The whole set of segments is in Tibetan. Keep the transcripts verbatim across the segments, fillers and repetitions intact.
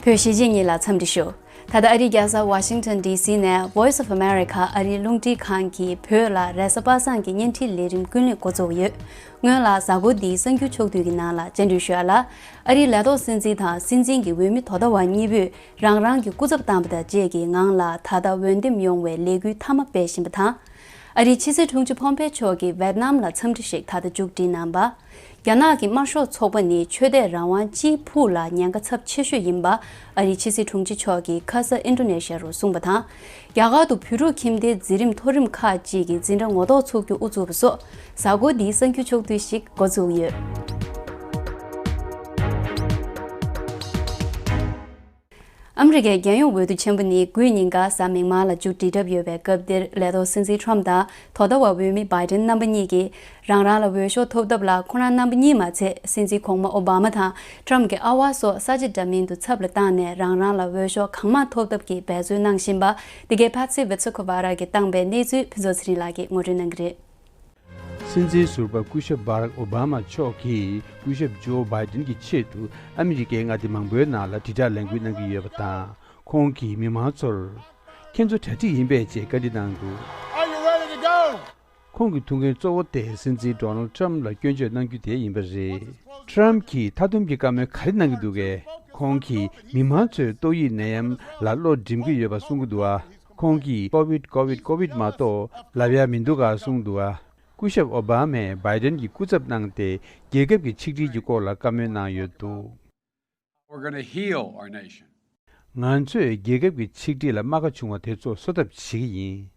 བོད་གཞིས་བྱེས་གཉིས་ལ་འཚམས་འདྲི་ཞུ། ད་ལྟ་ཨ་རིའི་རྒྱལ་ས་ཝ་ཤིང་ཊོན་ཌི་སི་ནས་Voice of America ཨ་རིའི་རླུང་འཕྲིན་ཁང་གི་བོད་ལ་རེས་གཟའ་པ་སངས་ཀྱི་བརྙན་འཕྲིན་ལས་རིམ་ཀུན་གླེང་འགོ་འཛུགས་ཡོད། སྔོན་ལ་གཟའ་འཁོར་འདིའི་གསར་འགྱུར་ཕྱོགས་བསྡུས་ཀྱི་ནང་ལ་བཅར་འདྲི་ཞུ་ཡ་ལ། ཨ་རིའི་ལས་ཐོག་སྲིད་འཛིན་དང་སྲིད་འཛིན་གྱི་འོས་མི་དོ་ཟླ་བ་གཉིས་པོས་རང་རང་གི་སྐུ་ཚབ་བཏང་པ་དང་བཅས་ཀྱི་ངང་ལ་ད་ལྟ་འོས་འདེམས་ཡོང་བའི་ལས་འགུལ་མཐའ་མ་སྤེལ་བཞིན་པ་དང་། ཨ་རིའི་ཕྱི་སྲིད་དྲུང་ཆེ་ཕོམ་པེ་མཆོག་གིས་ཝེད་ནམ་ལ་འཚམས་འདྲི་ཞིག་ད་ལྟ་མཇུག་སྒྲིལ་གནང་བ། རྒྱ་ནག་གི་དམར་ཤོག་ཚོགས་པ་ནི་ཆོས་དད་རང་དབང་སྤྱིའི་ཕུགས་ལ་ཉེན་ཁ་ཚབས་ཆེ་ཤོས་ཡིན་པ་ཨ་རིའི་ཕྱི་སྲིད་དྲུང་ཆེ་མཆོག་གིས་ཁ་ས་ཨིན་ཌོ་ནེ་ཤི་ཡ་རུ་གསུངས་པ་དང་། རྒྱ་གར་དུ་བོད་ཕྲུག་ཁྱིམ་སྡེའི་འཛིན་རིམ་མཐོ་རིམ་ཁག་ཅིག་གི་འཛིན་གྲྭ་ངོ་ཐོག་ཚུགས་རྒྱུ་དབུ་ཚུགས་པ་སོགས་གཟའ་འཁོར་འདིའི་གསར་འགྱུར་ཕྱོགས་བསྡུས་ཤིག་འགོ་འཛུགས་ཡོད། ཨ་མི་རི་ཀའི་རྒྱལ་ཡོངས་འོས་བསྡུ་ཆེན་པོ་ནི་དགུའི་ཉིན་ཀ་གཟའ་མིག་དམར་ལ་མཇུག་སྒྲིལ་གྲབས་ཡོད་པའི་སྐབས་འདིར་ལས་ཐོག་སྲིད་འཛིན་ཊམ་དང་དོ་ཟླ་བ་འོས་མི་བྷའི་ཌེན་རྣམ་པ་གཉིས་ཀྱིས་རང་རང་ལ་འོས་ཤོག་ཐོབ་ཐབས་ལ་ཁོ་རང་རྣམ་པ་གཉིས་མ་ཚད་སྲིད་འཛིན་གོང་མ་ཨོ་བྷ་མ་དང་ཊམ་གྱི་ཨ་བ་སོགས་ས་ཆ་འདྲ་མིན་དུ་ཚབ་ལ་བཏང་ནས་རང་རང་ལ་འོས་ཤོག་གང་མང་ཐོབ་ཐབས་ཀྱི་འབད་རྩོལ་གནང་བཞིན་པ་འདི་གའི་ཕ་ཚི་ཝི་ཚོ་ཁོ་བྷ་ར་གིས་བཏང་པའི་གནས་ཚུལ་ཕུན་ཚོགས་ཚེ་རིང་ལགས་ཀྱིས་ངོ་སྤྲོད་གནང་གི་རེད། སྲིད་འཛིན་ཟུར་པ་སྐུ་ཞབས་བྷ་རག་ཨོ་བྷ་མ་མཆོག་གིས་སྐུ་ཞབས་ཇོ་བྷའི་ཌེན་གྱི་ཆེད་དུ་ཨ་མི་རི་ཀའི་མངའ་སྡེ་མང་པོའི་ནང་ལ་དྲིལ་བསྒྲགས་ལས་འགུལ་གནང་གི་ཡོད་པ་དང་། ཁོང་གིས་མི་མང་ཚོར། ཁྱེད་ཚོ་གྲ་སྒྲིག་ཡིན་པས་ཅེས་བཀའ་འདྲི་གནང་འདུག Are you ready to go? ཁོང་གི་ཐུགས་འགན་གཙོ་བོ་དེ་སྲིད་འཛིན་ཌོ་ནལ་ཊམ་ལ་སྐྱོན་བརྗོད་གནང་རྒྱུ་དེ་ཡིན་པ་རེད། ཊམ་གྱིས་མཐའ་སྡོམ་གྱི་བཀའ་མོལ་ག་རེ་གནང་གི་འདུག་གས། ཁོང་གིས་མི་མང་ཚོས་ཏོག་དབྱིབས་ནད་ཡམས་ལ་བློ་འགྲིམ་གྱི་ཡོད་པ་གསུང་གི་འདུག་ཨ། ཁོང་གིས་ཀོ་ཝིད་ཀོ་ཝིད་ཀོ་ཝིད་མ་གཏོགས་ལབ་ཡ་མི་འདུག་ག་གསུངས་འདུག་ཨ། སྐུ་ཞབས་ཨོ་བྷ་མས་བྷའི་ཌེན་གྱི་སྐུ་ཚབ་གནང་སྟེ་རྒྱལ་ཁབ་ཀྱི་ཆིག་སྒྲིལ་གྱི་སྐོར་ལ་བཀའ་མོལ་གནང་ཡོད་འདུག We're gonna heal our nation. ང་ཚོས་རྒྱལ་ཁབ་ཀྱི་ཆིག་སྒྲིལ་ལ་རྨ་ཁ་བྱུང་བ་དེ་ཚོ་གསོ་ཐབས་བྱེད་ཀྱི་ཡིན།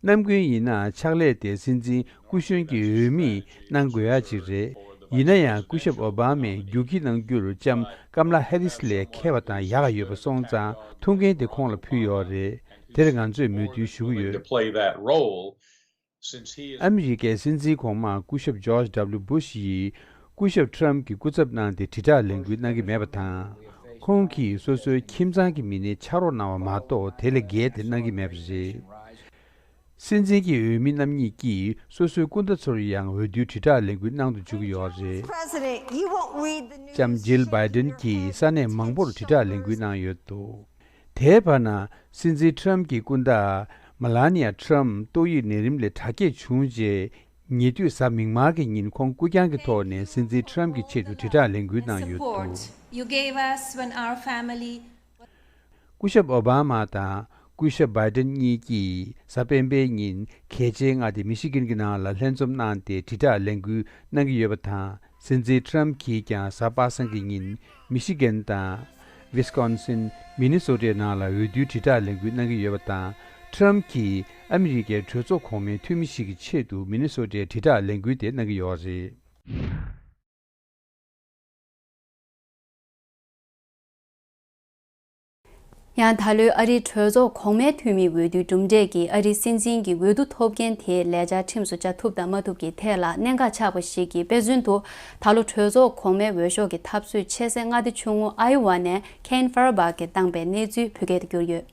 ནམ་རྒྱུན་ཡིན་ན་ཕྱག་ལས་དེ་སྲིད་འཛིན་སྐུ་གཞོན་གྱི་འོས་མིས་གནང་དགོས་ཡ་ཅིག་རེད། ཡིན་ན་ཡང་སྐུ་ཞབས་ཨོ་བྷ་མས་རྒྱུག་ཁྱི་གནང་རྒྱུར་ལྕམ་ཀམ་ལ་ཧེ་རིས་ལས་མཁས་པ་དང་ཡག་ག་ཡོད་པ་སོང་ཙང་ཐུགས་འགན་དེ་ཁོང་ལ་ཕུལ་ཡོད་རེད། དེར་ང་ཚོས་མོས་མཐུན་ཞུ་གི་ཡོད། To play that role. ཨ་མི་རི་ཀའི་སྲིད་འཛིན་གོང་མ་སྐུ་ཞབས་ཇོརྗ་ཌབ་ལིའུ་བུ་ཤ་ཡིས་སྐུ་ཞབས་ཊམ་གྱི་སྐུ་ཚབ་གནང་སྟེ་དྲིལ་བསྒྲགས་ལས་འགུལ་གནང་གི་མེད་པ་དང་། ཁོང་གིས་སོ་སོའི་ཁྱིམ་ཚང་གི་མི་སྣའི་ཕྱག་རོགས་གནང་བ་མ་གཏོགས་དེ་ལས་བརྒལ་ཏེ་གནང་གི་མེད་པ་རེད། སྲིད་འཛིན་གྱི་འོས་མི་རྣམ་གཉིས་ཀྱིས་སོ་སོའི་སྐུ་ཟླ་ཚོར་ཡང་འོས་བསྡུའི་དྲིལ་བསྒྲགས་ལས་འགུལ་གནང་དུ་འཇུག་གི་ཡོད་རེད། President, you won't read the news ལྕམ་ཇིལ་སྟེ་བྷའི་ཌེན་གྱིས་ས་གནས་མང་པོར་དྲིལ་བསྒྲགས་ལས་འགུལ་གནང་ཡོད་འདུག་དེའི་བར་ན། སྲིད་འཛིན་ཊམ་གྱི་སྐུ་ཟླ་མ་ལ་ནི་ཡ་ཊམ་ཏོག་དབྱིབས་ནད་རིམས་ལས་དྲག་སྐྱེད་བྱུང་རྗེས། ཉེ་དུས་གཟའ་མིག་དམར་གྱི་ཉིན་ཁོང་སྐུ་རྐྱང་གི་ཐོག་ནས་སྲིད་འཛིན་ཊམ་གྱི་ཆེད་དུ་དྲིལ་བསྒྲགས་ལས་འགུལ་གནང་ཡོད་འདུག Support you gave us when our family སྐུ་ཞབས་ཨོ་བྷ་མ་དང་སྐུ་ཞབས་བྷའི་ཌེན་གཉིས་ཀྱིས་གཟའ་སྤེན་པའི་ཉིན་གལ་ཆེའི་མངའ་སྡེ་མི་ཤི་གན་གྱི་ནང་ལ་ལྷན་འཛོམས་གནང་སྟེ་དྲིལ་བསྒྲགས་ལས་འགུལ་གནང་གི་ཡོད་པ་དང་། སྲིད་འཛིན་ཊམ་གྱིས་ཀྱང་གཟའ་པ་སངས་ཀྱི་ཉིན་མི་ཤི་གན་དང་། ཝིས་ཀོན་སིན། མི་ནི་སོ་ཊའི་ནང་ལ་འོས་བསྡུའི་དྲིལ་བསྒྲགས་ལས་འགུལ་གནང་གི་ཡོད་པ་དང་། ཊམ་གྱིས་ཨ་མི་རི་ཀའི་གྲོས་ཚོགས་གོང་མའི་འཐུས་མི་ཞིག་གི་ཆེད་དུ་མི་ནི་སོ་ཊའི་དྲིལ་བསྒྲགས་ལས་འགུལ་དེ་གནང་གི་ཡོད་རེད། ཡང་ད་ལོའི་ཨ་རིའི་གྲོས་ཚོགས་གོང་མའི་འཐུས་མིའི་འོས་བསྡུའི་གྲུབ་འབྲས་ཀྱིས་ཨ་རིའི་སྲིད་འཛིན་གྱི་འོས་བསྡུ་ཐོབ་མཁན་དེའི་ལས་འཆར་ཁྲིམས་སུ་བཅའ་ཐུབ་དང་མ་ཐུབ་ཀྱི་ཐད་ལ་གནད་འགག་ཆགས་པ་ཞིག་གི་དཔེ་མཚོན་དུ། ད་ལོ་གྲོས་ཚོགས་གོང་མའི་འོས་ཤོག་གི་འཐབ་རྩོད་ཆེ་སའི་མངའ་སྡེ་ཆུང་ངུ་ཨའི་ཝ་ནས་ཁེན་ཧྥར་བྷག་གིས་བཏང་པའི་གནས་ཚུལ་བོད་སྐད་དུ་བསྒྱུར་ཡོད།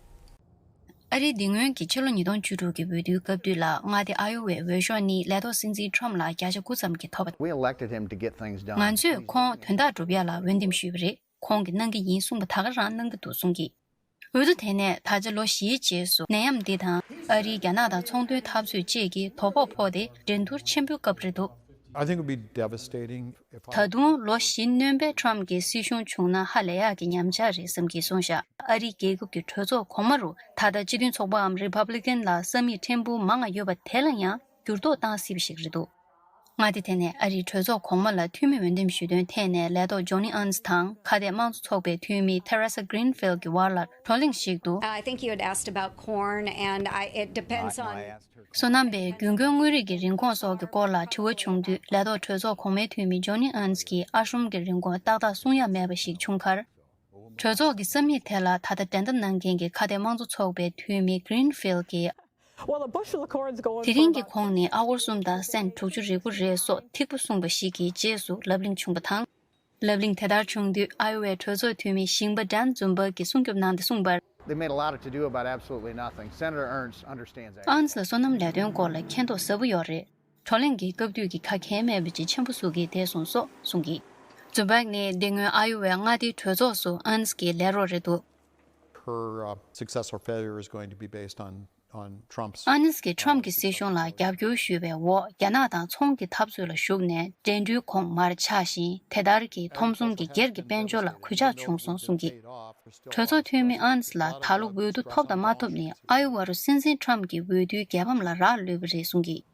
ཨ་རིའི་འདི་སྔོན་གྱི་ཕྱི་ལོ་ཉིས་སྟོང་བཅུ་དྲུག་གི་འོས་བསྡུའི་སྐབས་དུས་ལ་མངའ་སྡེ་ཨའི་ཝའི་འོས་ཤོག་ནི་ལས་ཐོག་སྲིད་འཛིན་ཊམ་ལ་བརྒྱ་ཆ་དགུ་ཙམ་གྱིས་ཐོབ་པ། We elected him to get things done. ང་ཚོས་ཁོང་དོན་དག་སྒྲུབ་ཡ་ལ་འོས་འདེམས་ཞུས་པ་རེད། ཁོང་གིས་གནང་གི་ཡིན་གསུངས་པ་ད་ག་རང་གནང་གི་འདུག་གསུང་གི། འོས་བསྡུ་དེ་ནས་ད་ཆ་ལོ་བཞིའི་རྗེས་སུ་ནད་ཡམས་འདི་དང་ཨ་རིའི་རྒྱ་ནག་དང་ཚོང་དོན་འཐབ་རྩོད་བཅས་ཀྱི་དོ་ཕོག་ཕོག་སྟེ་འགྲན་བསྡུར་ཆེན་པོའི་སྐབས་རེད་འདུག I think it would be devastating if ད་དུང་ལོ་བཞི་སྣོན་པའི་ཊམ་གྱི་སྲིད་གཞུང་བྱུང་ན་ཧ་ལས་ཡག་གི་ཉམས་ཆག་རེད་བསམ་གྱིས་གསུངས་བཞག་ཨ་རིའི་རྒྱལ་ཁབ་ཀྱི་གྲོས་ཚོགས་གོང་མ་རུ་ད་ལྟ་སྤྱི་མཐུན་ཚོགས་པའམ་རི་ཕབ་ལི་ཀན་ལ་ས་མིག་ཕྲན་བུ་མང་ང་ཡོད་པ་དེ་ལ་ཡང་འགྱུར་ལྡོག་བཏང་སྲིད་པ་ཞིག་རེད་འདུག་མངའ་སྡེ་དེ་ནས་ཨ་རིའི་གྲོས་ཚོགས་གོང་མ་ལ་འཐུས་མི་འོས་འདེམས་ཞུ་དོན་ཐད་ནས་ལས་ཐོག་ཇོ་ནི་ཨན་སི་དང་ཁ་གཏད་དམངས་གཙོ་ཚོགས་པའི་འཐུས་མི་ཐེ་རེ་ས་གྷི་རིན་ཕིལ་གྱི་བར་ལ་བགྲོ་གླེང་ཞིག་ཏུ། I think you had asked about corn and I, it depends on. སོ་ནམ་པས་རྒྱུན་གོན་དངོས་རིགས་ཀྱི་རིན་གོང་སོགས་ཀྱི་སྐོར་ལ་དྲི་བ་བྱུང་དུས་ལས་ཐོག་གྲོས་ཚོགས་གོང་མའི་འཐུས་མི་ཇོ་ནི་ཨན་སི་གིས་ཨ་ཧྲུམ་གྱི་རིན་གོང་ཏག་ཏག་གསུང་ཡ་མེད་པ་ཞིག་བྱུང་ཁར། གྲོས་ཚོགས་ཀྱི་ས་མིག་དེ་ལ་ད་ལྟ་འགྲན་ཟླ་གནང་མཁན་གྱི་ཁ་གཏད་དམངས་གཙོ་ཚོགས་པའི་འཐུས་མི་གྷི་རིན་ཕིལ་གྱིས། Well, a bushel of corn's going དེ་རིང་གི་གོང་ནི་ཨ་ཀོར་གསུམ་དང་སེན་དྲུག་ཅུ་རེ་དགུ་རེད་སོགས་ཐིག་པ་གསུངས་པ་ཞིག་གི་རྗེས་སུ་ལབ་གླེང་བྱུང་བ་དང་། ལབ་གླེང་དེ་ལྟར་བྱུང་དུས་ཨའི་ཝའི་གྲོས་ཚོགས་འཐུས་མི་ཞིང་པ་ཌན་ཛུམ་པ་གིས་སྲུང་སྐྱོབ་གནང་སྟེ་གསུངས་པར། They made a lot of to-do about absolutely nothing. Senator Ernst understands that. ཨན་སི་ལ་སོ་ནམ་ལས་དོན་སྐོར་ལ་མཁྱེན་རྟོགས་ཟབ་པོ་ཡོད་རེད། བགྲོ་གླེང་གི་སྐབས་དུས་ཀྱི་ཁ་གལ་མེད་པ་ཅིག་ཆེན་པོ་བཟོ་གི་བསྡད་སོང་སོགས་གསུངས་ཀྱིས། Dubeck ནི་དེ་སྔོན་ཨ་ཡོ་ཝའི་མངའ་སྡེའི་གྲོས་ཚོགས་སུ་ཨན་སི་གི་ལས་རོགས་རེད་འདུག Her uh, success or failure is going to be based on on Trump's ཨན་སི་གིས་ཁྲོམ་གྱི་སྲིད་གཞུང་ལ་རྒྱབ་སྐྱོར་ཞུས་པའི་འོག་རྒྱ་ནག་དང་ཚོང་གི་འཐབ་རྩོད་ལ་ཞུགས་ནས་འགྲན་བསྡུར་གོང་མར་ཆག་བཞིན། དེ་ལྟར་གྱིས་ཐོམ་གསུམ་གྱི་སྒེར་གྱི་དཔལ་འབྱོར་ལ་གོད་ཆག་བྱུང་སོང་གསུངས་ཀྱིས། གྲོས་ཚོགས་འཐུས་མི་ཨན་སི་ལ་ད་ལོ་འོས་བསྡུ་ཐོབ་དང་མ་ཐོབ་ནི་ཨ་ཡོ་ཝ་རུ་སྲིད་འཛིན་ཁྲོམ་གྱི་འོས་བསྡུའི་རྒྱལ་ཕམ་ལ་རག་ལུས་པ་རེད་གསུངས་ཀྱིས།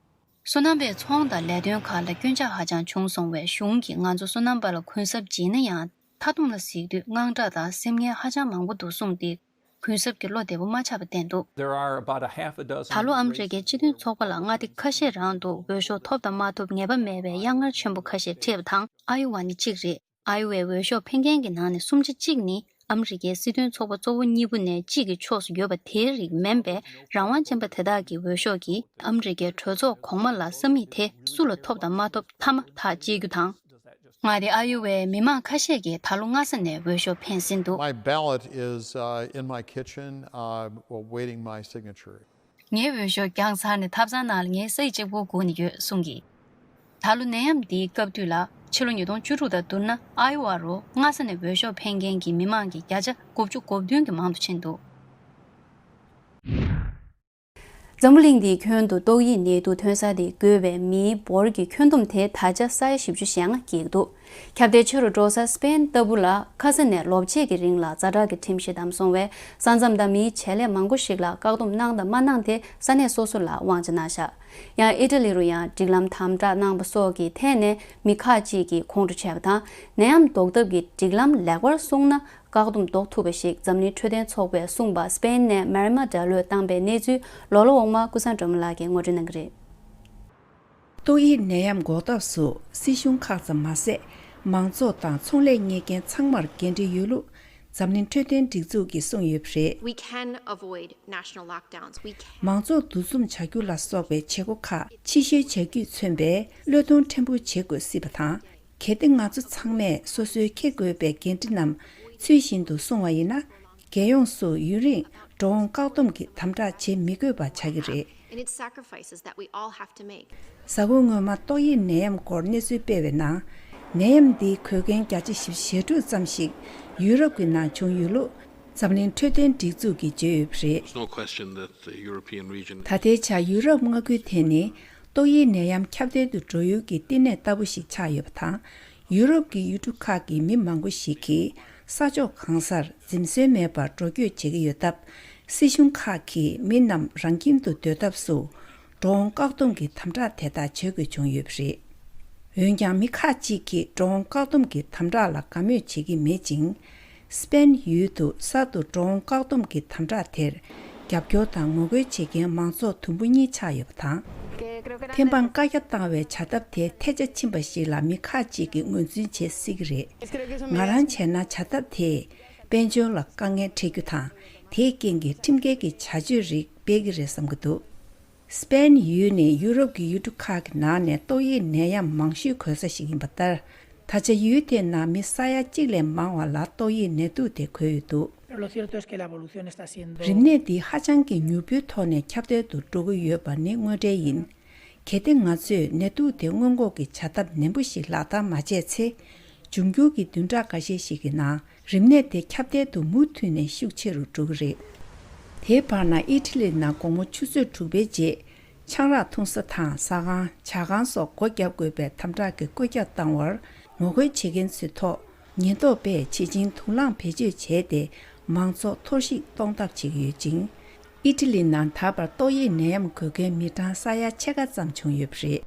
སོ་ནམ་པའི་ཚོང་དང་ལས་དོན་ཁག་ལ་སྐྱོན་ཆ་ཧ་ཅང་བྱུང་སོང་བས། གཞུང་གིས་ང་ཚོ་སོ་ནམ་པ་ལ་གུན་གསབ་བྱིན་ན་ཡང་། མཐའ་སྡོམ་ལ་གཟིགས་དུས་དངངས་སྐྲག་དང་སེམས་ངལ་ཧ་ཅང་མང་པོ་འདུག་གསུངས་ཏེ། གུན་གསབ་ཀྱི་བློ་བདེ་པོ་མ་ཆགས་པ་བསྟན་འདུག There are about a half a dozen ད་ལོ་ཨ་མི་རི་ཀའི་སྤྱི་མཐུན་ཚོགས་པ་ལ་མངའ་སྡེ་ཁ་ཤས་རང་དུ་འོས་ཤོག་ཐོབ་དང་མ་ཐོབ་ངེས་པ་མེད་པའི་གཡག་རྔ་ཆེན་པོ་ཁ་ཤས་འཕྲད་པ་དང་། ཨ་ཡོ་ཝ་ནི་གཅིག་རེད། ཨ་ཡོ་ཝའི་འོས་ཤོག་འཕེན་མཁན་གྱི་ནང་ནས་གསུམ་ཆ་གཅིག་ནི་ཨ་མི་རི་ཀའི་སྲིད་དོན་ཚོགས་པ་གཙོ་བོ་གཉིས་པོ་ནས་གཅིག་གི་ཕྱོགས་སུ་ཡོད་པ་དེའི་རིགས་མིན་པའི་རང་དབང་ཅན་པ་དེ་དག་གི་འོས་ཤོག་གིས་ཨ་མི་རི་ཀའི་གྲོས་ཚོགས་གོང་མ་ལ་ས་མིག་དེ་སུ་ལ་ཐོབ་དང་མ་ཐོབ་མཐའ་མ་ཐག་བཅད་རྒྱུ་དང་། མངའ་སྡེ་ཨ་ཡོ་ཝའི་མི་མང་ཁ་ཤས་ཀྱིས་ད་ལོ་སྔ་ས་ནས་འོས་ཤོག་འཕེན་ཟིན་འདུག My ballot is uh, in my kitchen, uh, awaiting my signature. ངའི་འོས་ཤོག་བརྒྱངས་ཚར་ནས་ཐབ་ཚང་ནང་ལ་ངའི་ས་ཡི་གཅིག་པུ་སྒུག་ནས་ཡོད་གསུངས་ཀྱིས། ད་ལོ་ནད་ཡམས་འདིའི་སྐབས་དུས་ལ་ཕྱི་ལོ་ཉིས་སྟོང་བཅུ་དྲུག་དང་བསྡུར་ན། ཨ་ཡོ་ཝ་རུ་སྔ་ས་ནས་འོས་ཤོག་འཕེན་མཁན་གྱི་མི་མང་གི་བརྒྱ་ཆ་དགུ་བཅུ་གོ་བདུན་གྱིས་མང་དུ་ཕྱིན་འདུག་འཛམ་བུ་གླིང་འདིའི་ཁྱོན་དུ་ཏོག་དབྱིབས་ནད་དུག་ཐོན་ས་དེ་འགོས་པའི་མིའི་འབོར་གྱི་ཁྱོན་བསྡོམས་དེ་ད་ཆ་ས་ཡ་བཞི་བཅུ་ཞེ་ལྔ་བརྒལ་འདུག་ཁྱབ་གདལ་ཆེ་རུ་འགྲོ་ས་སི་པེན་ལྟ་བུ་ལ་ཁ་ས་ནས་ལོ་ཕྱེད་ཀྱི་རིང་ལ་ཛ་དྲག་གི་ཁྲིམས་གཞི་བསྡམས་སོང་བས། ས་མཚམས་དང་མིའི་བྱེད་ལས་མང་པོ་ཞིག་ལ་བཀག་སྡོམ་གནང་དང་མ་གནང་དེ་ས་གནས་སོ་སོ་ལ་དབང་ཆ་གནང་བཞག་ཡང་ཨི་ཊ་ལི་རུ་ཡང་སྒྲིག་ལམ་དམ་དྲག་གནང་པ་སོགས་ཀྱི་ཐད་ནས་མི་ཁག་ཅིག་གིས་ཁོང་ཁྲོ་བྱས་པ་དང་། ནད་ཡམས་ཟློག་ཐབས་ཀྱི་སྒྲིག་ལམ་ལེགས་པར་སྲུང་ན། བཀག་སྡོམ་ཟློག་ཐུབ་པ་ཞིག་འཛམ་གླིང་འཕྲོད་བསྟེན་ཚོགས་པས་གསུངས་པ། སི་པེན་ནས་མེ་རི་མ་ཌ་ལོས་བཏང་པའི་གནས་ཚུལ་ལོ་ལོ་འོག་མ་ཀུན་བཟང་སྒྲོལ་མ་ལགས་ཀྱིས་ངོ་སྤྲོད་གནང་གི་རེད། ཏོག་དབྱིབས་ནད་ཡམས་འགོག་ཐབས་སུ་སྲིད་གཞུང་ཁག་ཙམ་མ་ཟད། མང་ཚོགས་དང་ཚོང་ལས་གཉེར་མཁན་ཚང་མར་འགན་འཁྲི་ཡོད་ལུགས་འཛམ་གླིང་འཕྲོད་བསྟེན་སྒྲིག་འཛུགས་ཀྱིས་གསུངས་ཡོད་པ་རེད། We can avoid national lockdowns. We can. མང་ཚོགས་འདུ་འཛོམས་བྱ་རྒྱུ་ལ་སོགས་པའི་བྱེད་སྒོ་ཁག་ཕྱི་བཤོལ་བྱ་རྒྱུས་མཚོན་པའི་བློས་གཏོང་ཕྲན་བུ་བྱེད་དགོས་སྲིད་པ་དང་། གལ་ཏེ་ང་ཚོ་ཚང་མས་སོ་སོའི་འཁྱེར་དགོས་པའི་འགན་འཁྲི་རྣམས་ཚུལ་བཞིན་དུ་སྲུང་བ་ཡིན་ན། རྒྱལ་ཡོངས་སུ་ཡུན་རིང་འགྲོ་འོང་བཀག་སྡོམ་གྱི་དམ་དྲག་བྱེད་མི་དགོས་པ་ཆགས་ཀྱི་རེད། And it's sacrifices that we all have to make. གཟའ་འཁོར་སྔོན་མ་ཏོག་དབྱིབས་ནད་ཡམས་སྐོར་གནས་ཚུལ་སྤེལ་བའི་ནང་། ནད་ཡམས་འདིའི་གོད་རྐྱེན་བརྒྱ་ཆ་བཞི་བཅུ་ཞེ་དྲུག་ཙམ་ཞིག་ཡུ་རོབ་ཀྱི་ནང་བྱུང་ཡོད་ལུགས་འཛམ་གླིང་འཕྲོད་བསྟེན་སྒྲིག་འཛུགས་ཀྱིས་བརྗོད་ཡོད་པ་རེད། There's no question that the European region. ད་ལྟའི་ཆར་ཡུ་རོབ་མངའ་ཁུལ་དེ་ནི་ཏོག་དབྱིབས་ནད་ཡམས་ཁྱབ་གདལ་དུ་འགྲོ་ཡུལ་གྱི་བསྟི་གནས་ལྟ་བུ་ཞིག་ཆགས་ཡོད་པ་དང་། ཡུ་རོབ་ཀྱི་ཡུལ་གྲུ་ཁག་གི་མི་མང་པོ་ཞིག་གིས་ས་ཕྱོགས་གང་སར་འཛེམ་ཟོན་མེད་པར་འགྲོ་སྐྱོད་བྱེད་ཀྱི་ཡོད་སྟབས། སྲིད་གཞུང་ཁག་གིས་མི་རྣམས་རང་ཁྱིམ་དུ་སྡོད་ཐབས་སུ། འགྲོ་འོང་བཀག་སྡོམ་གྱི་དམ་དྲག་དེ་དག་བྱེད་དགོས་བྱུང་ཡོད་པ་རེད། འོན་ཀྱང་མི་ཁག་ཅིག་གིས་འགྲོ་འོང་བཀག་སྡོམ་གྱི་དམ་དྲག་ལ་དགའ་མོས་བྱེད་ཀྱི་མེད་ཅིང་། སི་པེན་ཡུལ་དུ་གསར་དུ་འགྲོ་འོང་བཀག་སྡོམ་གྱི་དམ་དྲག་དེར་རྒྱབ་སྐྱོར་དང་ངོ་རྒོལ་བྱེད་མཁན་མང་ཚོགས་དུམ་བུ་གཉིས་ཆགས་ཡོད་པ་དང་། ཐེམ་སྤང་བཀའ་རྒྱ་བཏང་བའི་བྱ་ཐབས་དེ་ཐལ་ཆ་ཕྱིན་པ་ཞིག་ལ་མི་ཁག་ཅིག་གིས་ངོས་འཛིན་བྱེད་སྲིད་ཀྱི་རེད། ང་རང་བྱས་ན་བྱ་ཐབས་དེས་དཔལ་འབྱོར་ལ་དཀའ་ངལ་འཕྲད་རྒྱུ་དང་། དེའི་རྐྱེན་གྱིས་ཁྲིམས་འགལ་གྱི་བྱ་སྤྱོད་རིགས་སྤེལ་གྱི་རེད་བསམ་གྱི་འདུག་སི་པེན་ཡུལ་ནི་ཡུ་རོབ་ཀྱི་ཡུལ་གྲུ་ཁག་གི་ནང་ནས་ཏོག་དབྱིབས་ནད་ཡམས་མང་ཤོས་འགོས་ས་ཞིག་ཡིན་པ་ལྟར། ད་ཆ་ཡུལ་དེའི་ནང་མི་ས་ཡ་གཅིག་ལས་མང་བ་ལ་ཏོག་དབྱིབས་ནད་དུག་དེ་འགོས་ཡོད་འདུག Pero lo cierto es que la evolución está siendo རིམས་ནད་འདི་ཧ་ཅང་གི་མྱུར་པོའི་ཐོག་ནས་ཁྱབ་གདལ་དུ་འགྲོ་གི་ཡོད་པ་ནི་དངོས་འབྲེལ་ཡིན། གལ་ཏེ་ང་ཚོས་ནད་དུག་དེ་སྔོན་འགོག་གི་བྱ་ཐབས་ནན་པོ་ཞིག་ལག་བསྟར་མ་བྱས་ཚེ། འབྱུང་འགྱུར་གྱི་བདུན་ཕྲག་འགའ་ཤས་ཤིག་གི་ནང་རིམས་ནད་དེ་ཁྱབ་གདལ་དུ་མུ་མཐུད་ནས་ཤུགས་ཆེ་རུ་འགྲོ་གི་རེད། དེའི་བར་ན་ཨི་ཊ་ལི་ནང་དགོང་མོ་ཆུ་ཚོད་དྲུག་པའི་རྗེས། ཆང་རག་འཐུང་ས་དང་ཟ་ཁང་། ཇ་ཁང་སོགས་སྒོ་བརྒྱབ་དགོས་པའི་དམ་དྲག་གི་བཀོད་ཁྱབ་བཏང་བར་ངོ་རྒོལ་བྱེད་མཁན་ཚོའི་ཐོག་ཉེན་རྟོག་པས་བྱེ་ཆིང་དུག་རླངས་བེད་སྤྱོད་བྱས་ཏེ། མང་ཚོགས་འཐོར་ཞིག་གཏོང་ཐབས་བྱེད་ཀྱི་ཡོད་ཅིང་། ཨི་ཊ་ལི་ནང་ད་བར་ཏོག་དབྱིབས་ནད་ཡམས་འགོས་མཁན་མི་གྲངས་ས་ཡ་ཕྱེད་ཀ་ཙམ་བྱུང་ཡོད་པ་རེད།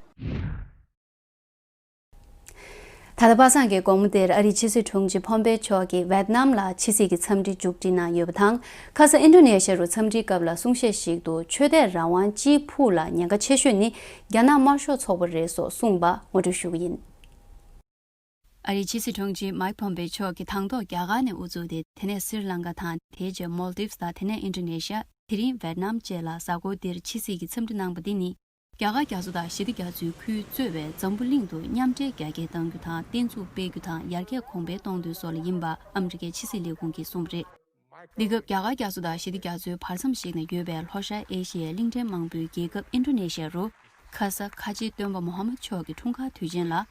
ད་ལྟ་པ་སངས་ཀྱི་དགོང་མོ་དེར་ཨ་རིའི་ཕྱི་སྲིད་དྲུང་ཆེ་ཕོམ་པེ་མཆོག་གིས་ཝེད་ནམ་ལ་ཕྱི་སྲིད་ཀྱི་འཚམས་འདྲི་མཇུག་སྒྲིལ་གནང་ཡོད་པ་དང་། ཁ་ས་ཨིན་ཌོ་ནེ་ཤི་ཡ་རུ་འཚམས་འདྲིའི་སྐབས་ལ་གསུང་བཤད་ཞིག་ཏུ། ཆོས་དད་རང་དབང་སྤྱིའི་ཕུགས་ལ་ཉེན་ཁ་ཆེ་ཤོས་ནི་རྒྱ་ནག་དམར་ཤོག་ཚོགས་པ་རེད་སོགས་གསུངས་པ་ངོ་སྤྲོད་ཞུ་གི་ཡིན། ཨ་རིའི་ཕྱི་སྲིད་དྲུང་ཆེ་མཱིག་ཕོམ་པེ་མཆོག་གིས་དང་ཐོག་རྒྱ་གར་ནས་དབུ་འཛུགས་ཏེ། དེ་ནས་སི་རི་ལང་ཀ་དང་། དེའི་རྗེས་མོལ་དིབ་དང་། དེ་ནས་ཨིན་ཌོ་ནེ་ཤི་ཡ། དེ་རིང་ཝེད་ནམ་བཅས་ལ་གཟའ་འཁོར་འདིར་ཕྱི་སྲིད་ཀྱི་འཚམས་འདྲི་གནང་པ་འདི་ནི། རྒྱ་གར་རྒྱ་མཚོ་དང་ཞི་བདེ་རྒྱ་མཚོའི་ཁུལ་གཙོས་པའི་འཛམ་བུ་གླིང་དུ་མཉམ་འབྲེལ་རྒྱ་སྐྱེད་གཏང་རྒྱུ་དང་། བརྟན་ཚུགས་སྤེལ་རྒྱུ་དང་། ཡར་རྒྱས་གོང་འཕེལ་གཏོང་འདོད་སོགས་ལ་ཡིན་པ་ཨ་མི་རི་ཀའི་ཕྱི་སྲིད་ལས་ཁུངས་ཀྱིས་གསུངས་པ་རེད། འདི་སྐབས་རྒྱ་གར་རྒྱ་མཚོ་དང་ཞི་བདེ་རྒྱ་མཚོའི་བར་མཚམས་ཤིག་ན་ཡོད་པའི་ལྷོ་ཤར་ཨེ་ཤི་ཡའི་གླིང་ཕྲན་མང་པོའི་རྒྱལ་ཁབ་ཨིན་ཌོ་ནེ་ཤི་ཡ་རུ། ཁ་ས་ཁ་ཆེའི་སྟོན་པ་མུ་ཧམ་མད་མཆོག་གི་འཁྲུངས་སྐར་དུས་ཆེན་ལ།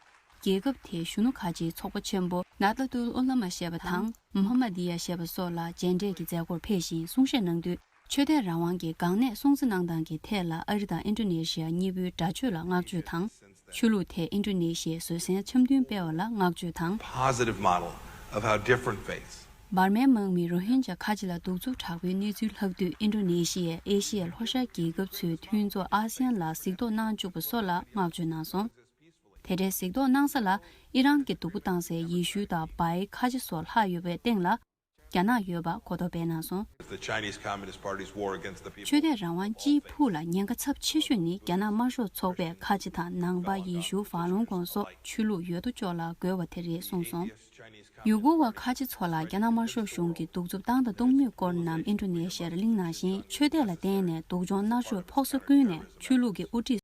རྒྱལ་ཁབ་དེའི་གཞོན་ནུ་ཁ་ཆེའི་ཚོགས་པ་ཆེན་པོ་ནཱ་ཏུལ་ཨུ་ལ་མ་ཞེས་པ་དང་མུ་ཧམ་མ་དི་ཡ་ཞེས་པ་སོགས་ལ་མཇལ་འཕྲད་ཀྱི་མཛད་སྒོར་ཕེབས་ཤིང་གསུང་བཤད་གནང་དུས། ཆོས་དད་རང་དབང་གི་འགག་གནད་སྲུང་བརྩི་གནང་སྟངས་ཀྱི་ཐད་ལ་ཨ་རི་དང་ཨིན་ཌོ་ནེ་ཤི་ཡ་གཉིས་པོའི་དགྲ་ཆོས་ལ་བསྔགས་བརྗོད་དང་། ཆོས་ལུགས་ཐད་ཨིན་ཌོ་ནེ་ཤི་ཡའི་བཟོད་བསྲན་འཆམ་མཐུན་སྤེལ་བ་ལ་བསྔགས་བརྗོད་དང་། Positive model of how different faiths. འབར་མའི་དམག་མིས་རོ་ཧིན་ཇ་ཁ་ཆེ་ལ་གདུག་རྩུབ་དྲག་པོའི་གནས་ཚུལ་ལྷག་དུས་ཨིན་ཌོ་ནེ་ཤི་ཡས་ཨེ་ཤི་ཡའི་ལྷོ་ཤར་རྒྱལ་ཁབ་ཚོའི་མཐུན་ཚོགས་ཨ་སི་ཡན་ལ་གཟིགས་རྟོག་གནང་བཅུག་པ་སོགས་ལ་བསྔགས་བརྗོད་གནང་སོང་། དེ་འདྲའི་གཟིགས་རྟོག་གནང་ས་ལ་ཨི་རན་གྱི་སྡུག་པོ་བཏང་སའི་ཡེ་ཤུ་དང་བྷའི་ཁ་ཆེ་སོགས་ལྷག་ཡོད་པའི་སྟེང་ལ། རྒྱ་ནག་ཡོད་པ་གོ་རྟོགས་སྤེལ་གནང་སོང་། The Chinese Communist Party's war against the people. ཆོས་དད་རང་དབང་སྤྱིའི་ཕུགས་ལ་ཉེན་ཁ་ཚབས་ཆེ་ཤོས་ནི་རྒྱ་ནག་དམར་ཤོག་ཚོགས་པས་ཁ་ཆེ་དང་ནང་པ་ཡེ་ཤུ་ཧྥ་ལུང་གོང་སོགས་ཆོས་ལུགས་ཡོད་དོ་ཅོག་ལ་རྒོལ་བ་དེ་རེད་གསུངས་སོང་། ཡུ་གུར་བ་ཁ་ཆེ་ཚོ་ལ་རྒྱ་ནག་དམར་ཤོག་གཞུང་གིས་གདུག་རྩུབ་བཏང་དང་གཏོང་མུས་སྐོར་རྣམས་ཨིན་ཌོ་ནེ་ཤི་ཡར་གླེང་གནང་ཞིང་། ཆོས་དད་ལ་བརྟེན་ནས་སྡུག་སྦྱོང་མནར་གཅོད་ཕོག་ས་ཀུན་ནས་ཆོས་ལུགས་ཀྱི་དབུ་ཁྲིད།